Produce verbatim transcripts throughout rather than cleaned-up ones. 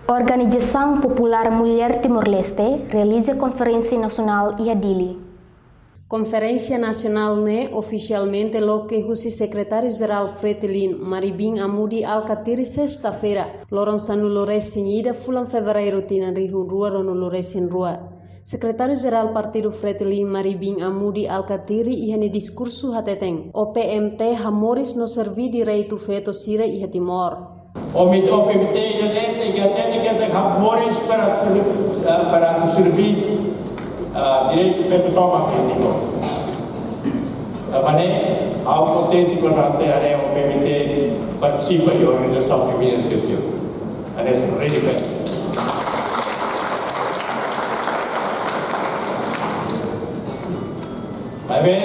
Organizasaun Popular Mulher Timor-Leste realiza konferénsia nasionál iha Dili. Konferénsia nasionál ne'e ofisialmente loke husi Sekretáriu Jerál Fretilin, Mari Biin Amudi Alkatiri, sesta-feira, loron sanulu-resin-ida fulan Fevereiru tinan rihun rua ruanulu-resin-rua. Sekretáriu Jerál Partidu Fretilin, Mari Biin Amudi Alkatiri, iha nia diskursu hateten, O P M T hamoris no serví direitu feto sira iha Timor. O M T, O P M T ida-ne'e tenke hatene katak hamoris para atu serví, ah, para atu serví, ah, direitu feto tomak iha Timor. Tanba ne'e, ha'u kontente kuandu haree O P M T partisipa iha organizasaun feminina sosiál. Hanesan Rede Feto. Maibé,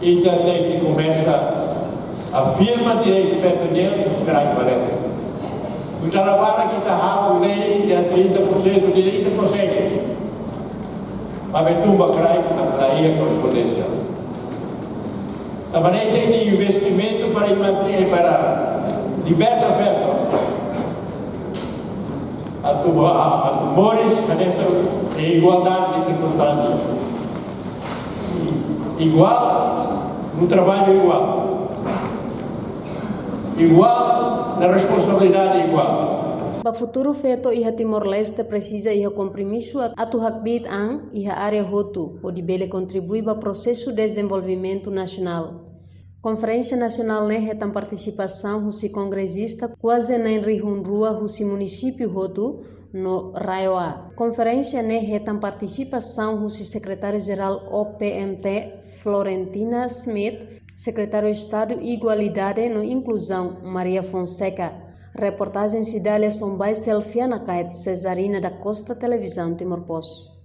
ita tenke komesa afirma direitu feto nian, husi kraik ba leten. Uza la para ita halo lei iha trinta por cento de ita konsege. Maibé tun ba kraik, la iha korrespondénsia. Tanba ne'e tenke investimentu para imantri-, para liberta feto. Atu mo-, a-, atu moris hanesan iha igualdade de sirkunstánsias. Iguál, no trabalho igual. Iguál, na responsabilidade igual. Ba futuru feto iha Timor-Leste presiza iha kompromisu at-, atu hakbiit an iha área hotu, hodi bele kontribui ba prosesu dezenvolvimentu nasionál. Konferénsia nasionál ne'e hetan partisipasaun husi kongresista kuaze na'in rihun rua husi munisípiu hotu no RAEOA. Konferénsia ne'e hetan partisipasaun husi Sekretáriu Jerál O P M T, Florentina Smith, Sekretáriu Estadu Igualdade no Inkluzaun, Maria Fonseca. Reportajen Cidália Sombai, Selfiana Kait, Cesarina da Costa, Televizaun Timor Post.